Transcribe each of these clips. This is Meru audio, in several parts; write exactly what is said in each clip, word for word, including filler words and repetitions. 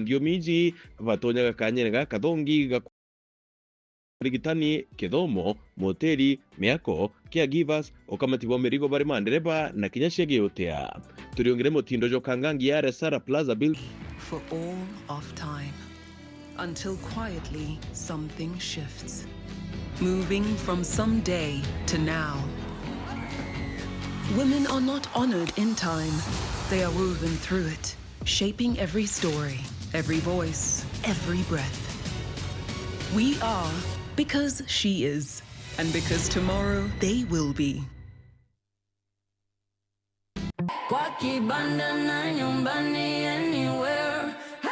Thiomi iji batonyaga kanyene gaka kathongi ga urigitani, kithomo, moteri, miako, caregivers, ukamati bwa mirigo bari mandereba na kinya cia giutia. Turiungire mutindo jwa Kangangi ya Resara Plaza Building. For all of time, until quietly something shifts, moving from some day to now. Women are not honored in time, they are woven through it, shaping every story, every voice, every breath. We are because she is, and because tomorrow they will be. Kwa kibanda na nyumbani, anywhere. Hey!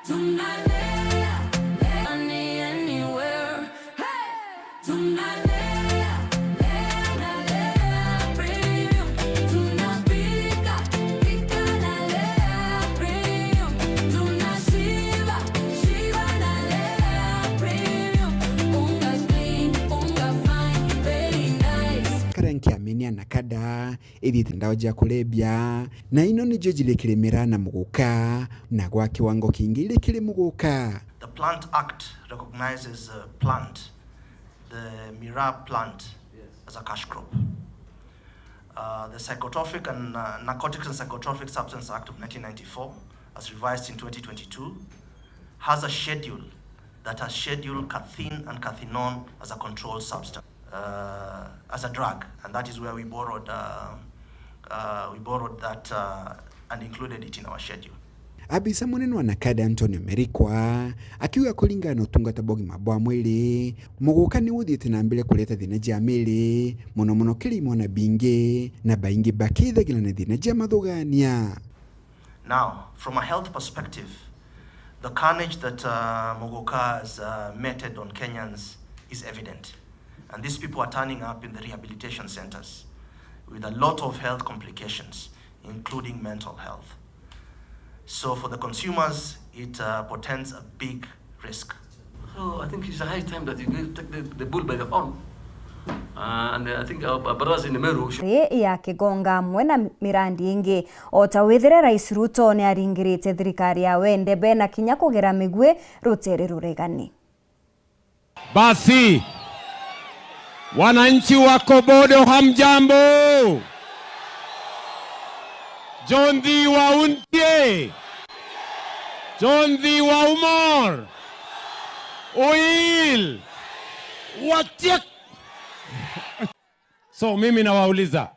Tunalea, lea, anywhere. Hey! Tunalea, lea, na lea premium. Tunapika, pika na lea premium. Tunashiba, shiba na lea premium. Unga clean, unga fine, very nice. Karia nkiaminia na kada, ithiite ndawa cia kurebia, na ino nicio jiri kiri miraa na muguka, na gwa kiwango kingi iri kiri muguka. The Plant Act recognizes a plant, the miraa plant, as a cash crop. Uh, the Psychotropic and, uh, Narcotics and Psychotropic Substance Act of nineteen ninety-four, as revised in twenty twenty-two, has a schedule that has scheduled cathin and cathinone as a controlled substance, uh, as a drug, and that is where we borrowed, uh, uh, we borrowed that, uh, and included it in our schedule. Abisa munene wa NACADA Antonio Merikwa akiuga kuringana na utungata bwa ugima bwa mwiri, muguka ni uthiite na mbere kureta thina cia miri, muno muno kiri imwana bingi, na baingi bakithagira na thina cia mathugania. Now, from a health perspective, the carnage that, uh, muguka has, uh, meted on Kenyans is evident. And these people are turning up in the rehabilitation centers with a lot of health complications, including mental health. So for the consumers, it, uh, portends a big risk. So I think it's a high time that you take the, the bull by the horn. Uh, and, uh, I think our, our brothers in Meru should Ri ya Kigonga amwe na mirandi ingi. O ta withire Rais Ruto ni aringirite thirikari yawe ndebe na kinya kugera migwi rutere ruregani. Basi, wananchi wa Kobodo, hamjambo? Jonthi wa Untie, Jonthi wa Umor, Oil, Watiek. So mimi nawauliza,